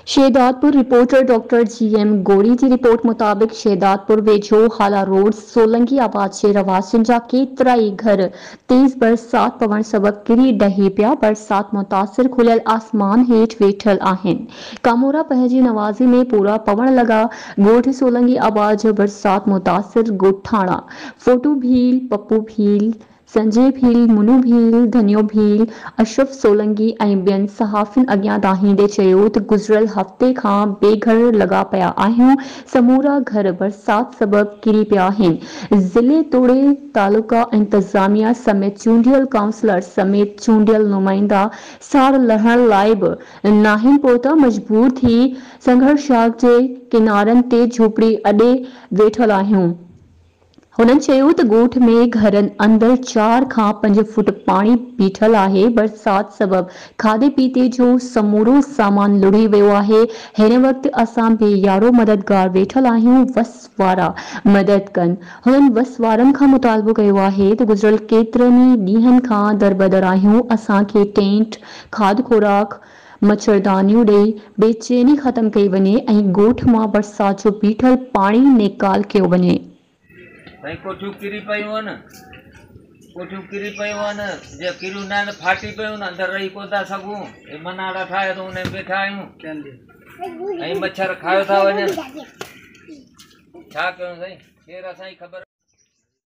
Shahdadpur, reporter doctor G M Gori جي report مطابق شهدادپور ويجهو هالا روڊ سولنگي آباد جي رهواسين جا ڪيترائي گهر تيز برسات پوڻ سبب ڪري ڊهي پيا، برسات متاثر کليل آسمان هيٺ ويٺل آهن، ڪامورا پنهنجي نوازي ۾ پورا پوڻ لڳا، ڳوٺ سولنگي آباد جا برسات متاثر ڳوٺاڻا فوٽو ڀيل، پپو ڀيل، سنجي ڀيل، منو ڀيل، ڌنيو ڀيل، اشرف سولنگي ۽ ٻين صحافين اڳيان دانهيندي چيو ته گذريل هفتي کان بي گهر لڳا پيا آهيون، سمورا گهر برسات سبب ڪري پيا آهن، ضلعي توڙي تعلقه انتظاميا سميت چونڊيل ڪائونسلر سميت چونڊيل نمائندا ساڙ لهڻ لاء به ناهن پهتا، مجبور ٿي سنگهڙ شاخ جي ڪنارن تي جهوپڙي اڏي ويٺل آهيون. هنن چيو ته ڳوٺ ۾ گهرن اندر چار کان پنج فوٽ پاڻي بيٺل آهي، برسات سبب کاڌي پيتي جو سمورو سامان لڙهي ويو آهي، هن وقت اسان بي يارو مددگار ويٺل آهيون، وس وارا مدد ڪن. هنن وس وارن کان مطالبو ڪيو آهي ته گذريل ڪيترن ئي ڏينهن کان دربدر آهيون، اسان کي ٽينٽ، کاڌ خوراڪ، مڇردانيون ڏئي بيچيني ختم ڪئي وڃي ۽ ڳوٺ مان برسات جو بيٺل پاڻي نيڪال ڪيو وڃي. سائين ڪوٺيون ڪري پيون آهن، ڪوٺيون ڪري پيون آهن، جي ڪريون نه آهن ڦاٽي پيون آهن، اندر رهي ڪونه ٿا سگهون، هي مناڙا ٺاهي ته ان ۾ ويٺا آهيون ۽ مڇر کايو ٿا وڃن، ڇا ڪيون سائين، ڪير اسان جي خبر.